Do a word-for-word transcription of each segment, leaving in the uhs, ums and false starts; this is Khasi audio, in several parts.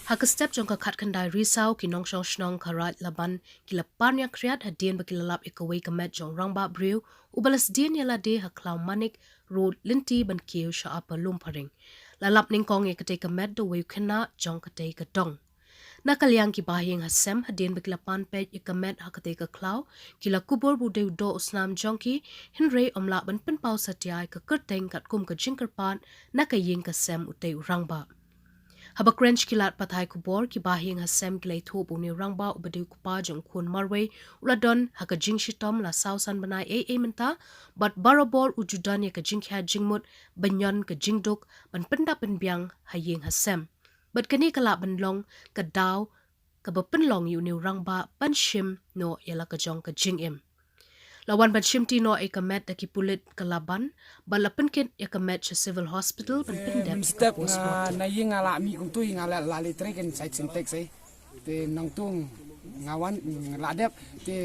Ha ka step jong ka khatkhyndai risaw, ki nongshong shnong ka Raid Laban ki la pan ïa khriat hadien ba ki la lap ïa kawei ka met jong rangbah briew uba la sdien ïa lade ha Khlaw Manik Road lynti ban kiew sha Upper Lumparing. La lap nyngkong ïa katei ka met da uwei u khynnah jong katei ka dong. Na ka liang ki bahaïing hasem, hadien ba ki la pan peit ïa ka met ha katei ka khlaw, ki la kubur ba u dei u doh u snam jong ki, hynrei ym lah ban pynpaw satia ïa ka kyrteng katkum ka jingkyrpad na ka ïing ka sem utei u rangbah. Haba kren sha ki lad pathai khubor, ki bahaïing hasem ki la ïathuh ba une u rangbah uba dei u kpa jong u khun marwei u la don ha ka jingshitom la saw san bnai ei ei mynta, bad barabor u ju don ïa ka jingkhia jingmut ban ñion ka jingduk ban pyndap pynbiang ha ïing hasem. Bad kane ka lah ban long ka daw kaba pynlong ïa une u rangbah ban shim noh ïa la ka jong ka jingim. La wan ban shimti noh ïa ka met da ki pulit ka Laban, bad la pynkit ïa ka met sha Civil Hospital ban pyndep ïa ka postmortem. Na ïing nga la mih kumto, ïing nga la, la leh trei keiñ sait Sintex ei. Te nangto nga wan, nga la dep, te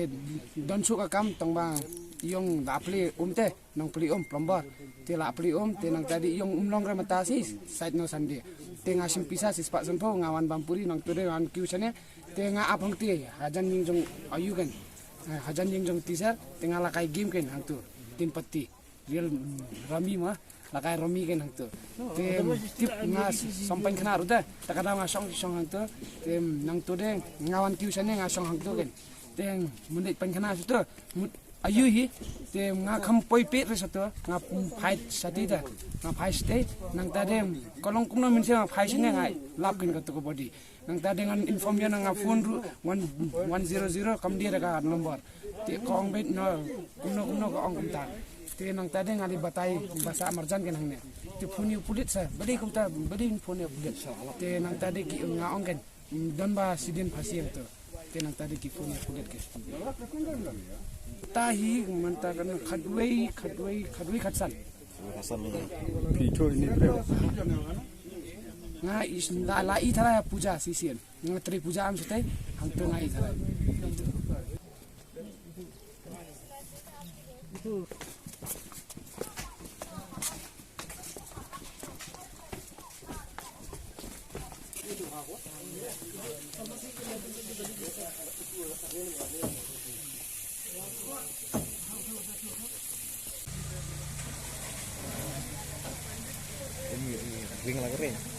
don shuh ka kam tang ba ïong da plie um te. Nongplie um plumber. Te la plie um, te nangta dei ïong um long re mynta shi, sait no Sunday. Te nga shim pisa shispah sanphew, nga wan bam puri, nangto dei nga wan kiew shane. Te nga ap hangtei hajan ïing jong Ayu keiñ. Eh, hajan ïing jong teacher, te nga la kai game keiñ hangto. Tin patti. Real, mm, rummy ma, la kai rummy keiñ hangto. Te tip nga s-, song paikhana ruh te. Ta ka daw nga shong, shong hangto. Te nangto dei nga wan kiew shane nga shong hangto keiñ. Te mynta paikhana shuh to. Mut Ayu hi, te nga kham poi peit re shato, nga phai shatei da, nga phai shatei, nangta dei, ka long kumno mynsiem nga phai shane nga lap keiñ kato ka body. Nangta dei ngan inform ïa nga phone ruh, one, one zero zero, kam dei da ka number. Te ka ong beit no, kumno kumno ka ong kumta. Te nangta dei nga leit batai, ba sah marjan keiñ hangne. Te phone ïa u pulit sa, balei kumta, balei phone ïa u pulit. Te nangta dei ki nga ong keiñ, don ba sidien phasi ïa to. Te nangta dei ki phone ïa pulit keiñ. Ta hi mynta kan khatwei, khatwei, khatwei khatsan. Khatsan ni. Phi to ni breu. Nga is la, la i tharai puja shisien. Nga trei puja am shatei, hangto nga i tharai. Ring lagi ring.